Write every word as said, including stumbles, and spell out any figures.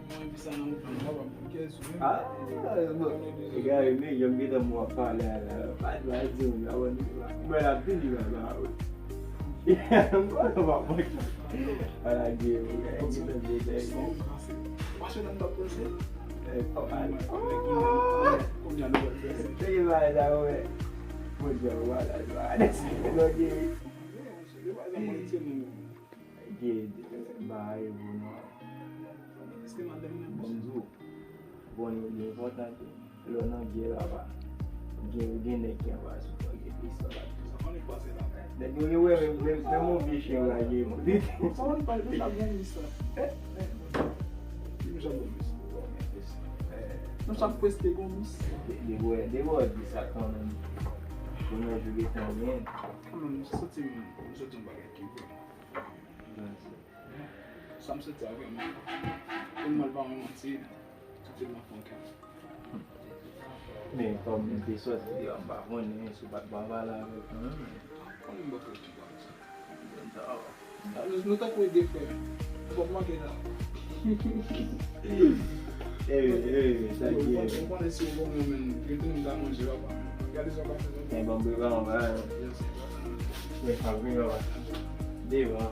Mwen envesti nan wout lan, mwen pa pran kè sou mwen. Ah, bon. Egare, men, jan m gentan m ap pale a la, pa di, pa di, m la, mwen, mwen la vini la, la, wi. M konnen w pa manke. Ala, gen, gen, gen, gen, gen. Pase nan m t ap panse. Eh, oh, ah, kounye a nou pral fè. Se bagay la, wè. Bon, Dye, wala, wala. Gen, gen, bagay, bon, non. Èske madanm nan bon? Bon, nou gen kontan tou. Lè w nan gè, papa. Gen, gen nèg ki anba sou tò, gen plis anba sou tò. Nèg yo, yo, wè, menm, menm, menm yon vye chen yo lage yo. Sa w pa di sa, bon, mis la. Ki jan bon, mis? Bon, mis. Non, sa preste bon, mis. Depi, depi, depi w di sa kanmenm. Bon, nou jou gentan gen. Kanmenm, m santi m, m santi yon bagay ki vrèman. Sa m soti a vrèman. Pou m al pa mwen manti, soti nan fon kè. Men kòm m te soti deyò, m pa konnen si w pa t pral pale avèk mwen. Konnen m pa konnen ki bagay sa. Sa, nou tankou de frè. Fòk manke la. Eh, eh, sa ki, eh. Ou konnen si w bon moun, men, yo tounen m ta manje, papa. Gade sa w ka fè. Men bon, bebe, on va. Yes. Men pa vin, on va. Devan.